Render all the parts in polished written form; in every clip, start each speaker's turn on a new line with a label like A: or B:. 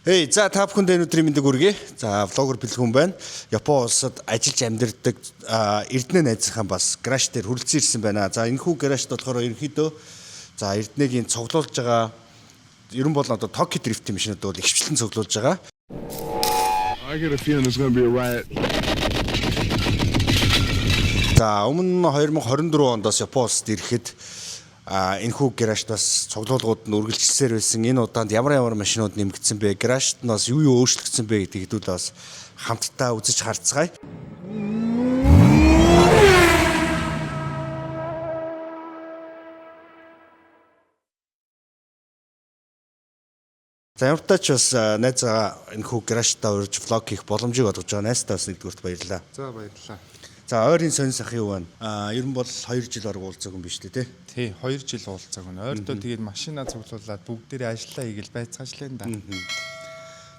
A: Эй, за та бүхэнд энэ өдрийн мэндийг хүргэе. За, влогер Бэлгүн байна. Япон улсад ажиллаж амьдардаг Эрдэнэ найзынхаа бас гараж дээр хүрэлцэн ирсэн байна. За, энэхүү гаражт болохоор ерөнхийдөө за Эрдэнэгийн цуглуулж байгаа ер нь бол одоо Tokyo Drift машинууд бол ихвчлэн цуглуулж байгаа.
B: I get a feeling there's going to be a riot.
A: За, өмнө нь 2024 онд бас Япон улсад ирэхэд энэхүү гаражт бас цуглуулгууд нь үргэлжилсээр байсан. Энэ удаанд ямар ямар машинууд нэмэгдсэн бэ? Гаражт нь бас юу юу өөрчлөгдсөн бэ гэдгийг хэдүүлээ бас хамтдаа үзэж харцгаая. За ямар ч бас найзаа энэхүү гаражтаа урьж влог хийх боломжийг олгож байгаа найзтаа бас нэгдүгüрт баярлалаа.
C: За, баярлалаа.
A: За, ойрын сонь сах юу байна? Ер нь бол 2 жил орог уулзаагүй юм биш үү те?
C: Тий, 2 жил уулзааг байна. Ойрдоо тэгээд машина цуглуулад бүгдээрээ ажиллаа хийгээл байцгаажлаа да.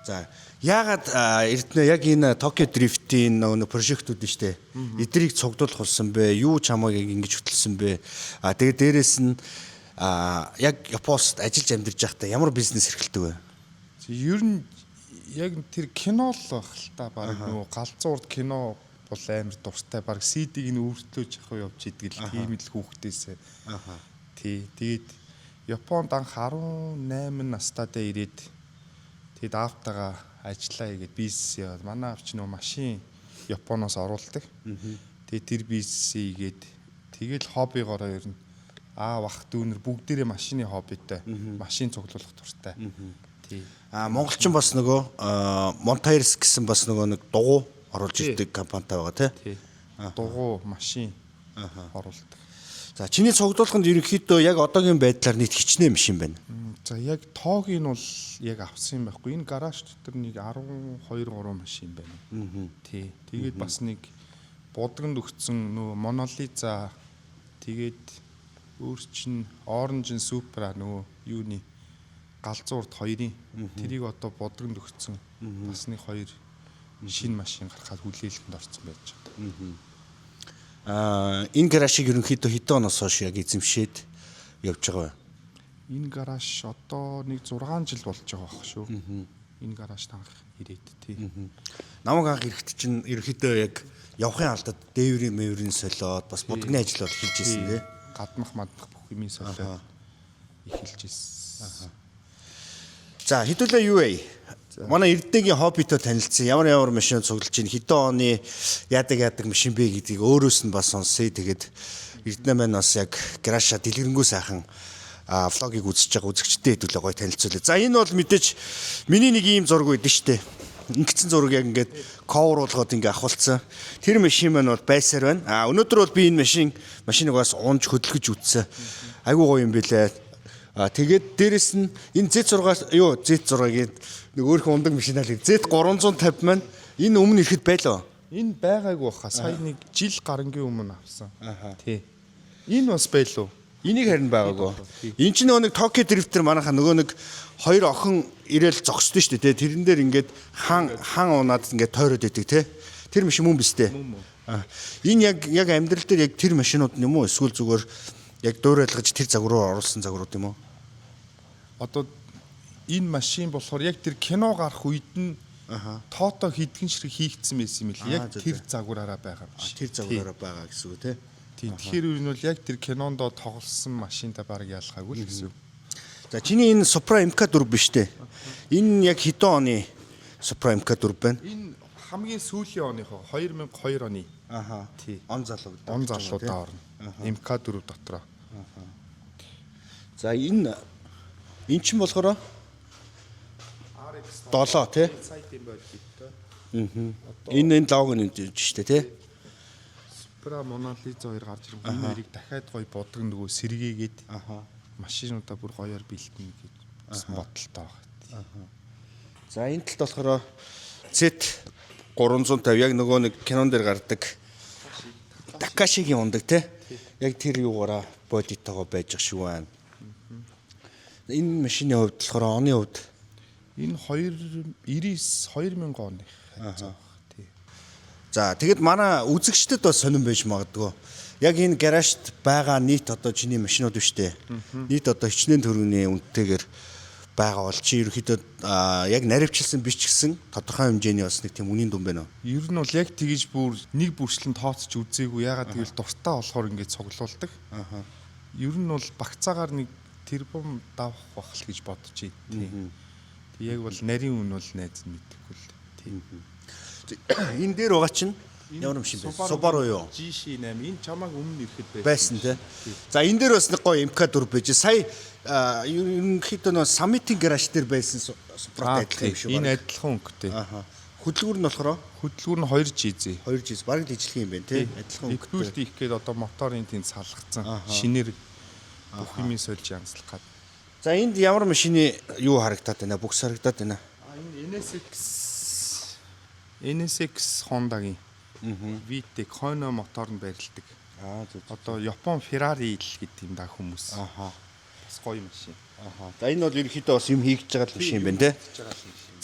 A: За, яагаад Эрдэнэ яг энэ Tokyo Drift-ийн нөгөө прожектүүд нь штэ. Эдрийг цугдуулах болсон бэ? Юу чамайг яг ингэж хөтлсөн бэ? Тэгээд дээрэс нь яг Японд ажиллаж амьдарч байхдаа ямар бизнес эрхэлдэг вэ?
C: Ер нь яг тэр кино л байх л та, баг нөгөө галзуу урд кино бол амар дуртай. Баг CD-г нь өвөртлөөж явах явж идэг л тийм л хүүхдээсээ. Тий, тэгээд Японд анх 18 настайдаа ирээд тэгээд аавтайгаа ажиллаа хийгээд бизнес яваад, манай аав чи нөгөө машин Японоос оруулдаг. Тэгээд тэр бизнесээ хийгээд тэгэл хоббигоороо ер нь аав ах дүүнер бүгдээрээ машины хоббитой, машин цуглуулах дуртай. Тий.
A: Монголчин бас нөгөө Montaires гэсэн бас нөгөө нэг дугуй оруулж ирдэг компанитай байгаа тий.
C: Тий. Дугуй машин оруулдаг.
A: За, чиний цуглуулганд ерөнхийдөө яг одоогийн байдлаар нийт хичнээн машин байна?
C: За, яг тоог нь бол яг авсан юм байхгүй. Энэ гараж дотор нэг 12 3 машин байна. Тий. Тэгээд бас нэг будагнд өгцөн нөгөө Монолиза, тэгээд өөр чин Orange Supra нөгөө юуны галзуу урд хоёрын тэрийг одоо будагнд өгцөн бас нэг хоёр шинэ машин гарахад хүлээлгэнд орсон байж байгаа.
A: Энэ гаражийг ерөнхийдөө хэдэн оноос хойш яг эзэмшээд явж байгаа вэ?
C: Энэ гараж одоо нэг 6 жил болж байгаа байх шүү. Энэ гараж анх ирээд тий.
A: Намайг анх ирэхэд чинь ерөнхийдөө яг явахын алдад дээврийн мэврийн солиод бас будагны ажил бол хийж ирсэн тий.
C: Гаднах маднах бүх юмын солиод эхэлж ирсэн.
A: За, хэдүүлээ юу вэ? Манай Эрдэнэгийн хоббитой танилцсан. Ямар ямар машин цуглаж чинь хэдэн оны яадаг яадаг машин бэ гэдгийг өөрөөс нь бас сонсъё. Тэгээд Эрдэнэ маань бас яг гаражаа дэлгэрэнгүй сайхан влогийг үзэж байгаа үзэгчдэд хэдүүлээ гоё танилцуулъя. За, энэ бол мэдээж миний нэг ийм зураг байдэн штэ. Ингэсэн зураг яг ингээд cover болгоод ингээ авахулсан. Тэр машин маань бол байсаар байна. Өнөөдөр бол би энэ машиныг бас унж хөдөлгөж үзсэн. Айгуу гоё юм билээ. Тэгээд дээрэс нь энэ Z6 юу Z6-гийн нэг өөрхөн ундаг машин ал Z350 маань энэ өмнө ирэхэд байлоо.
C: Энэ байгаагүй баха. Сая нэг жил гарангийн өмнө авсан. Тий. Энэ бас байлуу.
A: Энийг харин байгаагүй. Энэ чинь нөгөө нэг Tokyo Drift-эр манайхаа нөгөө нэг хоёр охин ирээл зогсдоо шүү дээ. Тэрэн дээр ингээд хан хан унаад ингээд тойроод идэг те. Тэр машин мөн биз дээ. Энэ яг амьдрал дээр яг тэр машинууд нь юм уу? Эсвэл зүгээр яг дуурайлгаж тэр загвар руу оруулсан загварууд юм уу?
C: Одоо энэ машин болохоор яг тэр кино гарах үед нь тоото хэдгэн ширхэг хийгдсэн байсан юм лээ. Яг тэр загвараараа байгаа юм шиг.
A: Тэр загвараараа байгаа гэсэн үг те.
C: Тийм. Тэгэхээр ер нь бол яг тэр кинонд тоглосон машинтай баг ялгаагүй л гэсэн үг.
A: За, чиний энэ Supra MK4 биш үү? Энэ яг хэдэн оны Supra MK4 байна?
C: Энэ хамгийн сүүлийн оныхоо 2002 оны. Тий.
A: Он залуу.
C: Он залуудаа орно. MK4 дотроо.
A: За, энэ чинь болохоор
C: RX
A: 7 тий.
C: Сая тийм байл гэдэг.
A: Энэ лого нь энэ шүү дээ тий.
C: Supra Mona Lisa хоёр гарч ирэн энэ хоёрыг дахиад гоё будаг нөгөө сэргээгээд машинуудаа бүр гоёор бэлтэнэ гэж бодолтой байна.
A: За, энэ талд болохоор Z350 яг нөгөө нэг кинон дээр гардаг Такашигийн ундаг тий. Яг тэр юугаараа бодитойгоо байж ах шиг байна. Энэ машины хувьд болохоор оны хувьд
C: Энэ 2 99 2000 оных хавцаа. Тий.
A: За, тэгэд манай үзэгчдэд бас сонирн байж магадгүй. Яг энэ гаражт байгаа нийт одоо чиний машинууд биш үү? Нийт одоо хичнээн төгрөгийн үнэтэйгээр байгаа бол чи ерөөхдөө яг наривчилсан биш ч гэсэн тодорхой хэмжээний бас нэг тийм үнийн дүн байна уу?
C: Ер нь бол яг тэгж бүр нэг бүрчлэн тооцож үзээгүй. Ягаад гэвэл дуртай болохоор ингээд цуглуулдаг. Аа. Ер нь бол багцаагаар нэг тэрбум давах бах л гэж бодож байна. Тэг яг бол нарийн үн бол найз нь мэдэхгүй л. Тийм.
A: Энэ дээр байгаа чинь ямар юм шиг бэ? Subaru юу?
C: GC8 энэ чамааг өмнө ирэхэд
A: Байсан тий. За энэ дээр бас нэг гоё MK4 байж. Сая ерөнхийдөө нөө Summit-ийн гараж дээр байсан Subaru-тай адилхан юм шиг
C: Энэ
A: байна.
C: адилхан өнгөтэй.
A: Аха. Хөдөлгүүр нь болохоор
C: Хөдөлгүүр нь 2 GZ.
A: 2 жис бараг л ижлэх юм байна тий. Адилхан өнгөтэй.
C: Rebuild хийх гээд одоо моторын тэнд салгацсан. Шинээр бүх юмыг сольж янзлах гад.
A: За энд ямар машины юу харагдаад байна? Бүкс харагдаад байна.
C: А энэ NSX Honda-гийн VTEC хойно мотор нь барилдаг.
A: Аа зөв.
C: Одоо Япон Ferrari л гэдэг юм да хүмүүс.
A: Аха.
C: Бас гоё машин.
A: Аха. За энэ бол ерөнхийдөө бас юм хийгдэж байгаа л машин байна тий.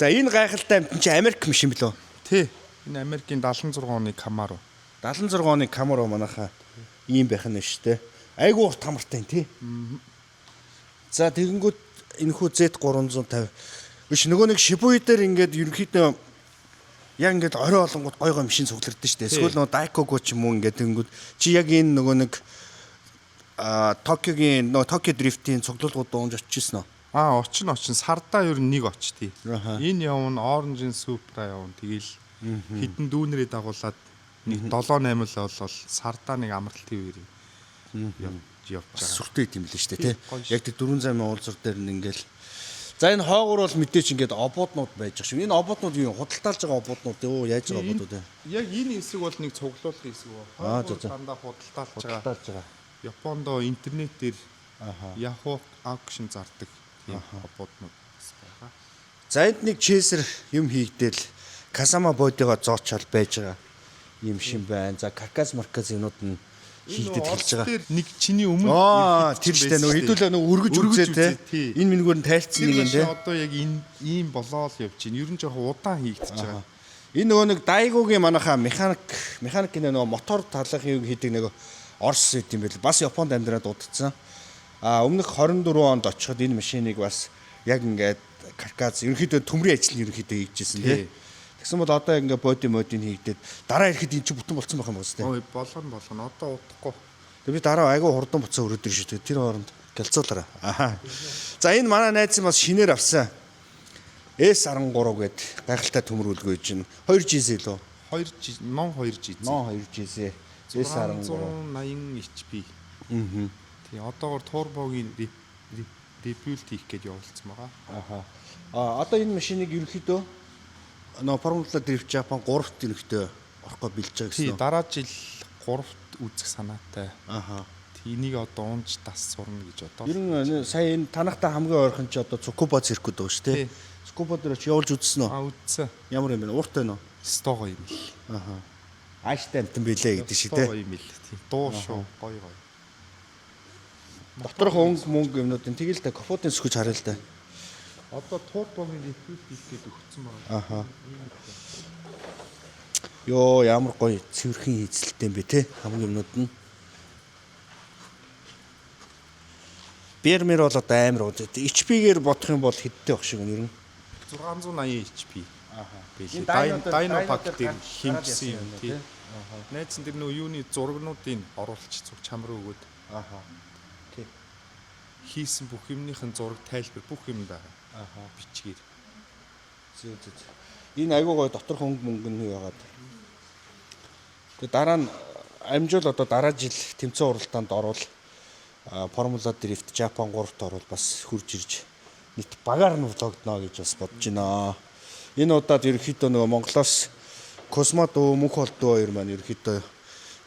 A: За энэ гайхалтай амтэн чи Америк машин билүү?
C: Тий. Энэ Америкийн 76 оны Camaro.
A: 76 оны Camaro манайхаа ийм байх нь шүү дээ. Айгуу урт хамартай юм тий. За тэгэнгүүт энэхүү Z350 биш нөгөө нэг Shibuya дээр ингээд ерөнхийдөө яг ингээд орой олонгууд гой гой машин цуглардсан шүү дээ. Эсвэл нөгөө Daikoku ч юм уу ингээд тэгэнгүүт чи яг энэ нөгөө нэг Токиогийн нөгөө Токио дрифтийн цуглуулгууд дуунж очиж ирсэн үү?
C: Аа очин очин сардаа ер нь нэг очтий.
A: Аха.
C: Энэ явна Orange-ын Supra явна. Тэгэл хідэн дүүнэрээ дагуулад нэг 7 8 л болол сардаа нэг амралтын үеэр явж явж байгаа.
A: Сүртэй юм лээ шүү дээ тий.
C: Гоё шүү.
A: Яг тэр дөрвөн замын уулзар дээр нь ингээл. За энэ хоогуур бол мэдээч ингээд обооднууд байж байгаа шүү. Энэ обооднууд юу юм? Худалдаалж байгаа обооднууд юу? Яаж байгаа обоодууд вэ?
C: Яг энэ хэсэг бол нэг цуглуулгын хэсэг ба.
A: Аа, зөв, зөв.
C: Дандаа худалдаалж байгаа.
A: Худалдаалж байгаа.
C: Япондо интернет дээр Yahoo auction зардаг тийм обооднууд бас байгаа.
A: За энд нэг чейсер юм хийгдэл Касама бодиго зоочол байж байгаа юм шин байна. За каркас марказ юмнууд нь хийгдэд эхэлж байгаа.
C: дээр нэг чиний өмнө
A: Аа
C: ирэхэд
A: тэр
C: чинь
A: штэ
C: байсан
A: нөгөө
C: шүү дээ.
A: хэдүүлээ нөгөө өргөж
C: Өргөж
A: үзээ те.
C: үзээ, тий.
A: Энэ мингүүр нь тайлцсан
C: Тэр
A: нэг юм
C: машин
A: те.
C: одоо яг энэ ийм болоо л явж байна. Ер нь жоохон удаан хийгдэж байгаа.
A: Энэ нөгөө нэг Дайгогийн манайхаа механик гэнэ нөгөө мотор талах юм хийдэг нэг Орос байт юм байл. Бас Японд амьдраад удацсан. А өмнөх 24 онд очиход энэ машиныг бас яг ингээд каркас ерөнхийдөө төмрийн ажил нь ерөнхийдөө хийжсэн тий.
C: Тий.
A: Тэгсэн бол одоо ингээд боди модыг хийгдээд дараа ирэхэд эн чинь бүтэн болцсон байх юм байна тий.
C: Ой болгоно болгоно одоо удахгүй.
A: Тэгээ би дараа айгүй хурдан буцаа өрөөд ирж шүү дээ. Тэр хооронд гялцуулаарай. Аха. За энэ манай найз бас шинээр авсан. S13 гээд гайхалтай төмөр үлгөө чинь 2 GC лөө.
C: 2 G non 2 G.
A: Нон 2 GC S13.
C: 680 HP. Аа. Тий одоогор турбогийн rebuild хийх гээд явуулсан байгаа.
A: Аха. А одоо энэ машиныг ерөнхийдөө нөө Formula Drift Japan 3-т ерөнхийдөө орохгүй бэлж байгаа
C: Тий
A: гэсэн. үү?
C: дараа жил 3-т үзэх санаатай.
A: Аха.
C: Тий энийг одоо унж тас сурна гэж бодоо.
A: Ер нь сая энэ танахтай хамгийн ойрхон чи одоо Цукуба циркүүд байгаа шүү дээ.
C: Тий.
A: Цукуба дээр очиж явуулж үзсэн үү?
C: А үзсэн.
A: Ямар юм бэ? Уурт байна уу?
C: Сто гоё юм л.
A: Аха. Ааштай амтан билээ гэдэг шиг
C: Сто
A: тий.
C: гоё юм л. Тий дуу шуу гоё гоё.
A: Доторх өнгө мөнгө юмнууд нь тэгэл та капотын сөхөж харъя л да.
C: Одоо турбогийн rebuild хийх гээд өгсөн байгаа.
A: Аха. Йоо ямар гоё цэвэрхэн хийцэлтэй юм бэ те хамгийн юмнууд нь. Бермер бол одоо амар уу. HP-гээр бодох юм бол хэдтэй баг шиг юм ер нь.
C: 680 HP. Аха.
A: Энэ Dyno дээр-
C: Dyno
A: Dyno
C: pack
A: дээр
C: дээр
A: гараад
C: хэмжсэн
A: яасан
C: юм
A: юм
C: тий.
A: тий.
C: Найз нь тэр нөө юуны зургнуудыг оруулчих зүг чам руу өгөөд
A: Аха. Окей.
C: хийсэн бүх юмныхын зураг тайлбар бүх юм байгаа.
A: Аха.
C: Бичгээр.
A: Зөө зөө. зөө. Энэ айгуу гоё доторх өнгө мөнгө нь яагаад. Тэгээ дараа нь амжуул одоо дараа жил тэмцээн уралдаанд орвол Формула Drift Japan 3-т орвол бас хурж ирж нийт багаар нь влогдно гэж бас бодож байна. Энэ удаад ерөнхийдөө нөгөө Монголоос Космо дөө мөнх бол дөө хоёр маань ерөнхийдөө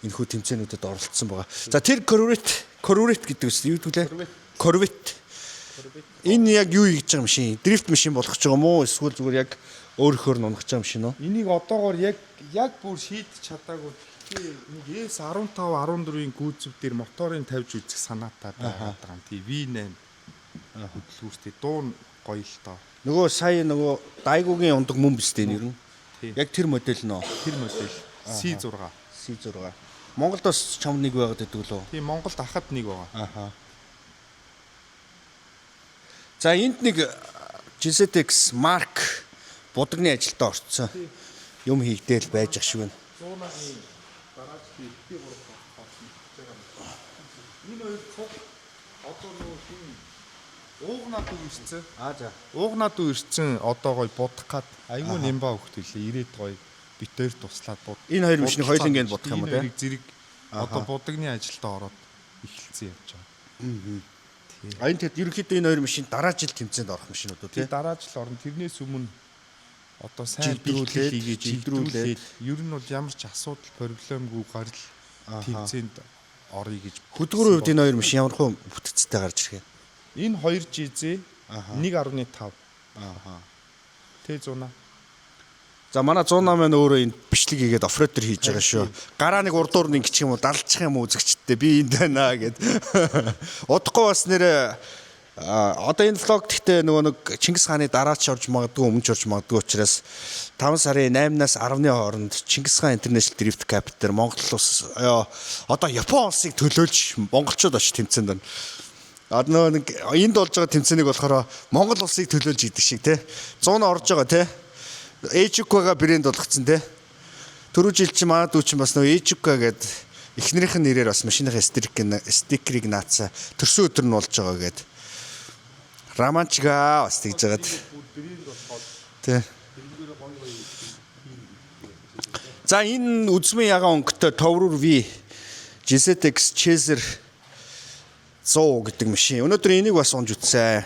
A: энэхүү тэмцээнүүдэд оролцсон байгаа. За тэр Corvette гэдэг үс юу гэдэг лээ? Corvette. Энэ яг юу хийж байгаа машин? Дрифт машин болгож байгаа юм уу? Эсвэл зүгээр яг өөрөөхөр нь унах байгаа машин уу?
C: Энийг одоогоор яг яг бүр шийдэж чадаагүй. Гэхдээ нэг S15 14-ийн гүйцэв дээр моторыг тавьж үзэх санаатай байгаад байгаа юм. Тий V8 хөдөлгүүртэй дуу нь гоё л доо.
A: Нөгөө сая нөгөө Дайгугийн ундаг мөн биз дээ нэр нь.
C: Тий.
A: Яг тэр модель нөө
C: Тэр модель C6.
A: C6. Монголд бас чам нэг байгаад байдаг лөө.
C: Тий Монголд ахад нэг байгаа.
A: Аха. За энд нэг GZX Mark будагны ажилдаа орцсон. Юм хийгдээл байж ах шиг байна.
C: Зуунагийн гараж би 3 болсон. Энэ хоёр цуг одоо нөгөө хин уугнаад үг ирсэн.
A: Аа за.
C: Уугнаад үг ирсэн одоо гой будах гад айгүй нэмба хөхт үлээ. Ирээд гой битээр туслаад буд.
A: Энэ хоёр машиныг хоёулангийн будах юм уу,
C: те?
A: те?
C: Зэрэг одоо будагны ажилдаа ороод эхэлсэн явж байгаа.
A: А энэ тэгэд ерөнхийдөө энэ хоёр машин дараа жил тэмцээнд орох машинууд уу
C: Тий
A: те?
C: дараа жил орно. Тэрнээс өмнө одоо сайн
A: Жилдрүүлээд,
C: бэлтгэл хийгээд
A: жилдрүүлээд.
C: жилдрүүлээд ер нь бол ямар ч асуудал проблемгүй гарал тэмцээнд оръё гэж.
A: Хөдөлгүүрийн хувьд энэ хоёр машин ямар хөө бүтцтэй гарч ирэх юм?
C: Энэ 2 GZ 1.5.
A: Ааха.
C: Тэ зуна.
A: За манай 108 маань өөрөө энэ бичлэг хийгээд оффроудер хийж байгаа шүү. Гараа нэг урдуур нь ингэчих юм уу, далчих юм уу үзэгчдээ би энд байна гэд. Удахгүй бас нэр одоо энэ влог гэхдээ нөгөө нэг Чингис хааны дараач орж магадгүй, өмнө ч орж магадгүй учраас 5 сарын 8-наас 10-ны хооронд Чингис хаан International Drift Cup дээр Монгол улс одоо Япон улсыг төлөөлж монголчууд очиж тэмцээнд байна. Одоо нөгөө нэг энд болж байгаа тэмцээнийг болохоор Монгол улсыг төлөөлж идэг шиг те. 100 орж байгаа те. Эжукага брэнд болгоцсон те. Түрүү жил чи манай дүү чинь бас нөгөө Эжука гээд эхнэрийнх нь нэрээр бас машиныхаа стикерийг наацсан. Төрсөн өдөр нь болж байгаа гээд. Романчга бас тэгж жагаад. Тэ. За энэ үзмэн ягаан өнгөтэй Товрур V GZX Chaser 100 гэдэг машин. Өнөөдөр энийг бас унж үтсэн.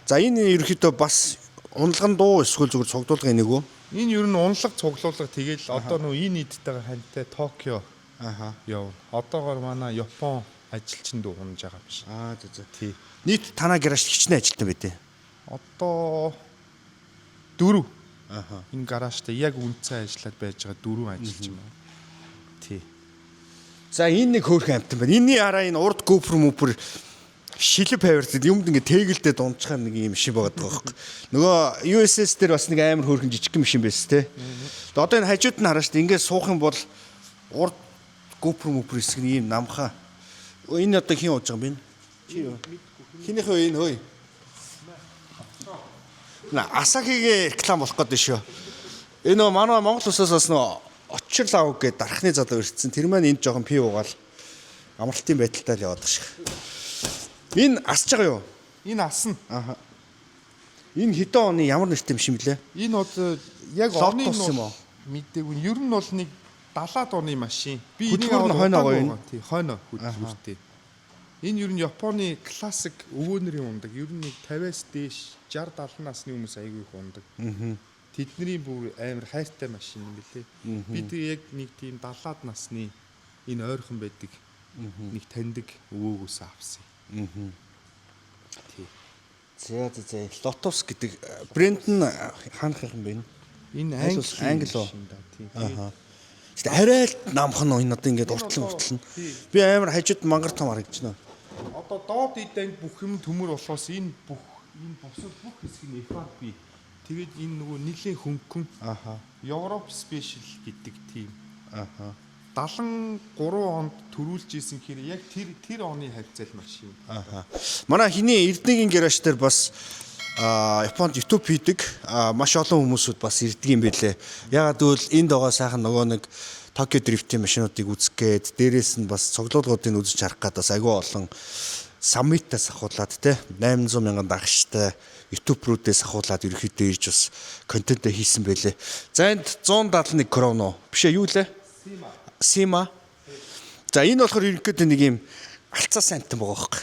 A: За энэ ерөнхийдөө бас уналган дуу эсвэл зүгээр цугдуулгын нэг үү?
C: Энэ ер нь унлаг цуглуулга тэгэл одоо нөө энэ идтэйгээ хантай Токио
A: Аха.
C: явна. Одоогоор манай Япон ажилчин дүү унж байгаа юм шиг.
A: Аа зэ зэ.
C: Тий.
A: Нийт танаа гаражт хичнээн ажилтан байдیں۔
C: Одоо дөрөв.
A: Аха.
C: Энэ гаражтай яг үнцэн ажиллаад байж байгаа дөрвөн ажилчин байна. Тий.
A: За энэ нэг хөөрхөн амтан байна. Энийний хараа энэ урд гопр мөпр шилэг паверт юмд ингээ тэгэлдээ дунджах юм нэг юм шиг байгаа байхгүй. Нөгөө USS дээр бас нэг амар хөөрхөн жижиг машин байсан те. Тэгээ одоо энэ хажууд нь хараа шүү дээ. Ингээ суух юм бол урд гопр мөпр хэсэг нь ийм намхаа. Энэ одоо хин ууж байгаа юм бэ? Чи юу? Хинийхээ вэ энэ хөөе? На Асахигийн реклам болох гээд шүү. Энэ нөгөө манай Монгол улсаас бас нөгөө очир лав гэдэг дархны залуу ирсэн. Тэр маань энд жоохон пив уугаал амралтын байдалтай л яваад шиг. Энэ асж байгаа юу?
C: Энэ асна.
A: Энэ хэдэн оны ямар нэртэй юм шиг блэ?
C: Энэ одоо яг оны
A: Lotus юм уу?
C: Мдээгүй. Ер нь бол нэг 70-аад оны машин. Би
A: Хөдөлгүүр нь
C: аваад
A: хойно
C: удаагүй
A: гоё энэ.
C: байгаа. Тий, хойно хөдөлгүүртэй. Энэ ер нь Японы классик өвөөнөрийн ундаг. Ер нь нэг 50-аас дээш 60 70 насны хүмүүс айгүй их ундаг. Тэдний бүр амар хайртай машин юм билээ. Би тэг яг нэг тийм 70-аад насны энэ ойрхон байдаг нэг таньдаг өвөөгөөс авсан. Тий.
A: За за за. Lotus гэдэг брэнд нь хаанах юм бэ энэ?
C: Энэ
A: Аль улс?
C: англи
A: Англи уу?
C: машин да. Тий. Тэгээд
A: Гэтэ арай л намхан энэ одоо ингээд уртлан уртлан. Би амар хажууд мангар том харагдаж байна.
C: Одоо доод идэнд бүх юм төмөр болохоос энэ бүх энэ бусад бүх хэсэг нь FRP. Тэгээд энэ нөгөө нийлэн хөнгөн
A: Аха.
C: Европ спешиал гэдэг тийм
A: Аха.
C: 73 онд төрүүлж исэн хэрэг яг тэр тэр оны хавцал машин.
A: Аха. Манай хиний Эрдэнэгийн гараж дээр бас Японд YouTube хийдэг маш олон хүмүүсүүд бас ирдэг юм билээ. Ягаад гэвэл энд байгаа сайхан нөгөө нэг Tokyo Drift-ийн машинуудыг үзэх гээд дээрээс нь бас цуглуулгуудыг үзэж харах гээд бас айгүй олон саммитаас ахуулаад те 800 мянган дагагчтай YouTube-рүүдээс ахуулаад ерөөхдөө ирж бас контентээ хийсэн байлээ. За энд 171 крон уу? Биш ээ юу лээ? Сима. За энэ болохоор ерөнхийдөө нэг юм алцаас амтан байгаа байхгүй.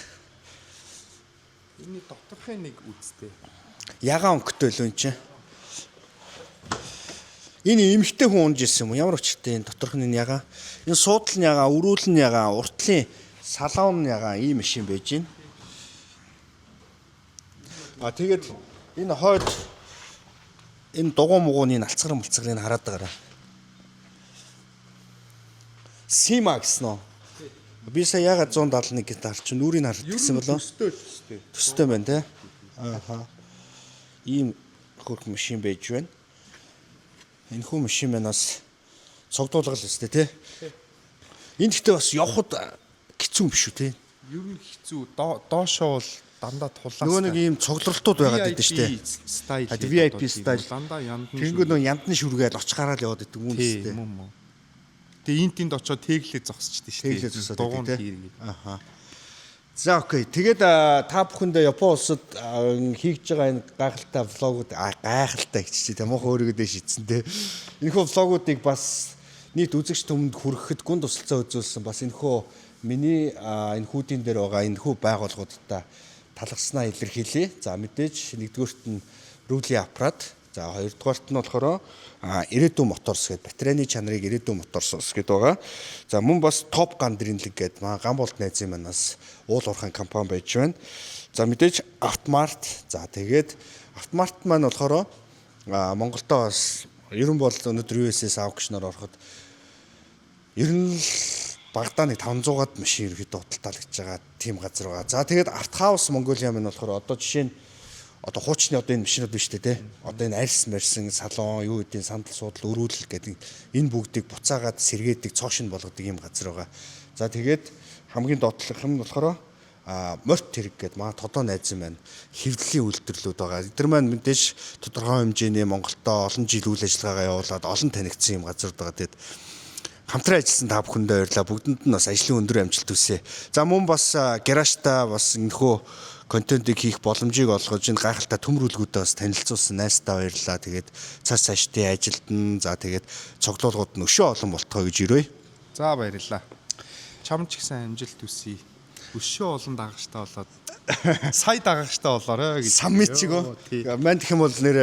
C: Энэний доторхын нэг үстэй.
A: Ягаан өнгөтэй л үн чинь. Энэ эмэгтэй хүн унж ирсэн юм уу? Ямар учиртай энэ доторх нь энэ ягаан. Энэ суудал нь ягаан, өрүүл нь ягаан, уртлын салаун нь ягаан ийм машин байж байна. А тэгээд энэ хойд энэ дугуй мугууны алцгар малцгарыг хараад байгаарай. Сима гэсэн үү? Би сая ягаад 171 гэт харч нүрийг харж гэсэн болоо.
C: Төстэй төстэй.
A: Төстэй байна те. Ааха. Ийм хөрх машин байж байна. Энэ хүү машин маань бас цогдуулгал өстэй те. Энэ гэхдээ бас явхад хэцүү юм биш үү те.
C: Ер нь хэцүү. Доошоо бол Дандаа тулаас.
A: Нөгөө нэг ийм цугларалтууд байгаад идэв шүү дээ.
C: Style.
A: VIP style.
C: Дандаа яндан.
A: Тэнгүүд нөгөө яндан шүргээл оч гараал яваад идэв юм
C: үстэй. Мөн мөн. Тэгээ эн тэнд очоод тэглээ зогсчихдээ шүү дээ.
A: Тэглээ зогсоод
C: дугуун
A: тий.
C: хийргээд.
A: Аха. За okay. Тэгээд та бүхэндээ Япон улсад хийж байгаа энэ гайхалтай vlog ууд гайхалтай гэж чи тийм муухай өөрийгөө дэш ицсэн те. Энэхүү vlog уудыг бас нийт үзэгч түмэнд хүрэхэд гүн тусалцаа үзүүлсэн. Бас энэхүү миний энэ хүүдийн дээр байгаа энэхүү байгууллагуудтай талархснаа илэрхийлье. За мэдээж нэгдүгээрт нь рүүлийн аппарат. За хоёрдугаарт нь болохоор Ирээдүйн Моторс гэдэг батарейны чанарыг Ирээдүйн Моторс ус гэдэг байгаа. За мөн бас Топ Ган Дринлэг гэдэг маа Гамболт найзын манаас уул уурхайн компани байж байна. За мэдээж Автомарт. За тэгээд Автомарт маань болохоор Монголдо бас ер нь бол өнөөдөр USS auction-оор ороход ер нь л багадаа нэг 500-аад машин ерөөхдөө худалдаалагдж байгаа тийм газар байгаа. За тэгээд Art House Mongolia маань болохоор одоо жишээ нь одоо хуучны одоо энэ машинууд биш үү те. Одоо энэ арьс марьсан салон юу гэдгийг сандал суудал өрүүлэл гэдэг энэ бүгдийг буцаагаад сэргээдэг цоошин болгодог юм газар байгаа. За тэгээд хамгийн доотлох юм нь болохоор морт тэрэг гэдэг маа тодоо найз юм байна. Хэвлэлийн үйлдвэрлэлүүд байгаа. Эдгээр маань мэдээж тодорхой хэмжээний Монголдо олон жил үйл ажиллагаагаа явуулаад олон танигдсан юм газар байгаа. Тэгээд хамтран ажилласан та бүхэндээ баярлалаа. Бүгдэнд нь бас ажлын өндөр амжилт хүсье. За мөн бас гаражта бас энэхүү контентыг хийх боломжийг олгож энэ гайхалтай төмрүүлгүүдэд бас танилцуулсан найстаа баярлалаа. Тэгээд цааш цаашдын ажилд нь за тэгээд цуглуулгууд нь өшөө олон болтгоо гэж ирвэ.
C: За баярлалаа. Чам ч гэсэн амжилт хүсье. Өшөө олон дагагчтай болоод сая дагагчтай болоорой гэж.
A: Саммит чиг өө. Мань гэх юм бол нэр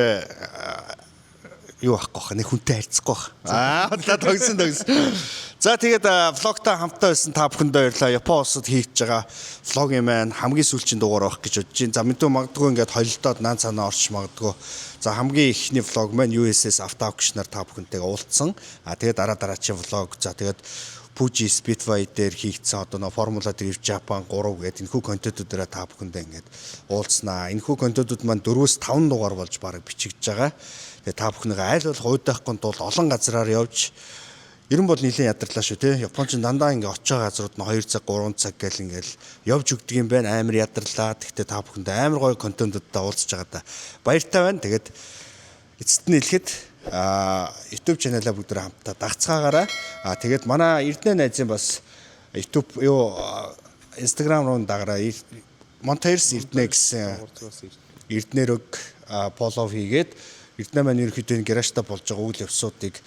A: юу ахгүй бах нэг хүнтэй харьцахгүй бах. За тогсон тогсон. За тэгээд vlog той хамтаа байсан та бүхэндээ баярлалаа. Япон улсад хийж байгаа vlog юм маань хамгийн сүүлчийн дугаар байх гэж бодож байна. За мэдүү магадгүй ингээд холилдоод наан цаанаа орч магадгүй. За хамгийн ихний vlog маань USS Auto Auction-аар та бүхэнтэйг уулзсан. А тэгээд дараа дараачийн vlog за тэгээд Fuji Speedway дээр хийгдсэн одоо нөө Formula Drift Japan 3 гэдэг энэхүү контентуудаараа та бүхэндээ ингээд уулзнаа. Энэхүү контентууд маань 4-5 дугаар болж бараг бичигдэж байгаа. Тэгээ та бүхнийгээ айл болох уйдаахгүй тул олон газраар явж ер нь бол нэлээд ядарлаа шүү те. Японч дандаа ингээ очиж байгаа газрууд нь 2 цаг 3 цаг гэл ингээл явж өгдөг юм байна. Амар ядарлаа. Тэгтээ та бүхэндээ амар гоё контентуудаа уулзж байгаа да. Баяртай байна. Тэгээд эцэст нь хэлэхэд YouTube channel-аа бүгд хамтдаа дагцгаагаарай. Тэгээд манай Эрдэнэ найзын бас YouTube юу Instagram руу дагаарай. Monteers Эрдэнэ гэсэн Эрдэнэрэг follow хийгээд Эрдэнэ маань ерөнхийдөө энэ гаражта болж байгаа үйл явцуудыг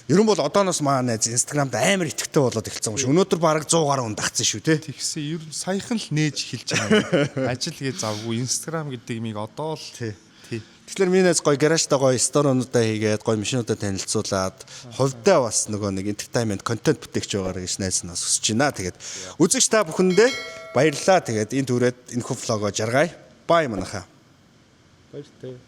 A: ер нь бол одооноос манай найз Instagram-д амар идэвхтэй болоод эхэлсэн юм шиг. Өнөөдөр бараг 100 гаруй хүн дагцсан шүү те.
C: Тэгсэн ер нь саяхан л нээж эхэлж байгаа. Ажил гээ завгүй Instagram гэдэг юмыг одоо л тий.
A: Тэгэхээр миний найз гоё гаражта гоё story нуудаа хийгээд гоё машинуудаа танилцуулаад хувьдаа бас нөгөө нэг entertainment контент бүтээгч байгаарай гэж найз нь бас хүсэж байна. Тэгээд үзэгч та бүхэндээ баярлалаа. Тэгээд энэ түрээд энэхүү vlog оо жаргая. Bye манайхаа.
C: Баяртай.